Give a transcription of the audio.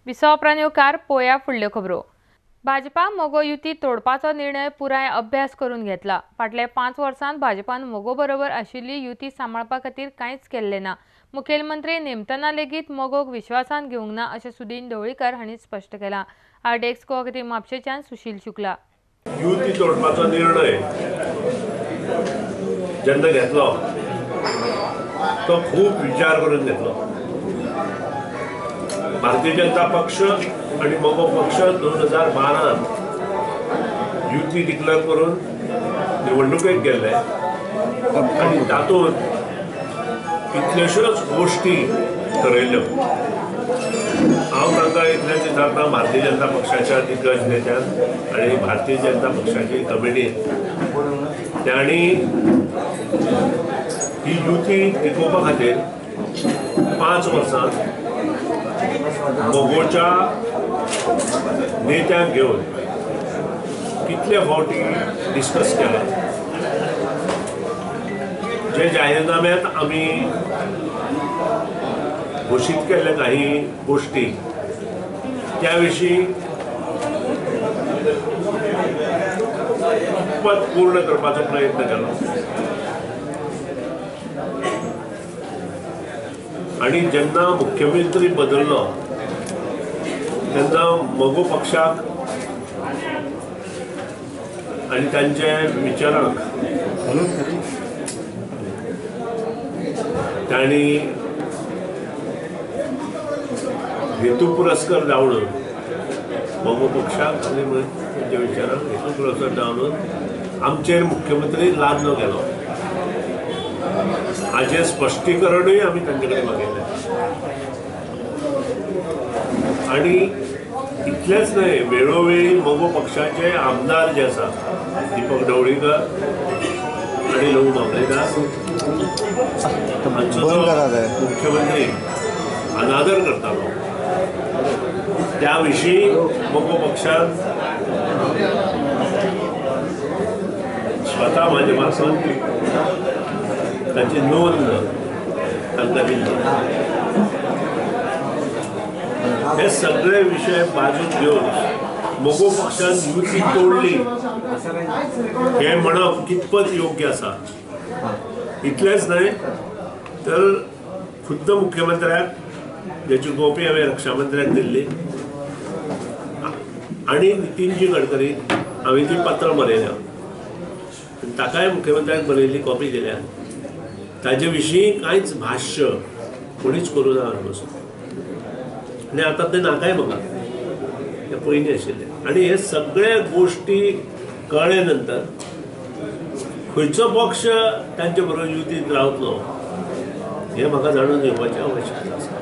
विसवा उपरांत येवकार पोया फुडल्यो खबरो. भाजपा मगो युती तोडपाचो निर्णय पुराय अभ्यास करून घेतला. फाटल्या 5 वर्सांत भाजपान मगो बरोबर आशिल्ली युती सांबाळपा खातीर कांयच केल्लें ना. मुखेलमंत्री नेमतना लेगीत मगोक विश्वासान घेवंक ना अशें सुदीन ढवळीकर हांणी स्पश्ट केलां. आरडीएक्स गोवा खातीर म्हापशेंच्यान सुशील शुक्ला. युती तोडपाचो निर्णय जेन्ना घेतलो तो खूब विचार करून घेतलो. भारतीय जनता पक्ष आणि मगो पक्ष 2012 युती डिक्लेअर करून निवडणुकेत गेले आणि तातूंत कितल्योश्योच गोष्टी ठरयल्यो. हांव तांकां इतलेंच विचारता, भारतीय जनता पक्षाच्या दिग्गज नेत्यान आणि भारतीय जनता पक्षाची कमिटी तांणी ही युती टिकोवपा खातीर 5 वर्सां मगोच्या नेत्यांक घेवन कितले फावटी डिस्कस केला. जे जाहीरनाम्यात आमी घोशीत केल्ले काही गोष्टी त्या विशीं कितपत पूर्ण करपाचो प्रयत्न केलो. आणि जेन्ना मुख्यमंत्री बदललो तेन्ना मगो पक्षाक आनी तांचे विचारांक तांणी हेतू पुरस्कार दावणून मगो पक्षाक आनी तांच्या विचारांक हेतू पुरस्कार दावणून आमचेर मुख्यमंत्री लादलो गेलो. हाचें स्पश्टीकरणूय आमी तांचे कडेन मागयलें. आनी इतलेंच न्हय, वेळोवेळी मगो पक्षाचे आमदार जे आसा दीपक ढवळीकर आनी लवू मामलेदार हांचो मुख्यमंत्री अनादर करतालो त्या विशीं मगो पक्षान स्वता म्हाजे मार्फत ताची नोंद तांकां दिल्ली. हे सगळे विशय बाजूक घेवन मगो पक्षान युती तोडली हे म्हणप कितपत योग्य आसा. इतलेंच न्हय तर खुद्द मुख्यमंत्र्याक ज्याची कॉपी हांवें रक्षा मंत्र्याक दिल्ली आनी नितीनजी गडकरी हांवें ती पत्र बरयल्या ताकाय मुख्यमंत्र्याक बरयल्ली कॉपी दिल्या. ताजे विशीं कांयच भाश्य कोणीच करूं ना बसून. आनी आतां तें नाकाय म्हाका, तें पयलीं आशिल्लें. आनी हे सगळे गोश्टी कळ्ळे नंतर खंयचो पक्ष तांचे बरोबर युतींत रावतलो हें म्हाका जाणून घेवपाची आवश्यकता आसा.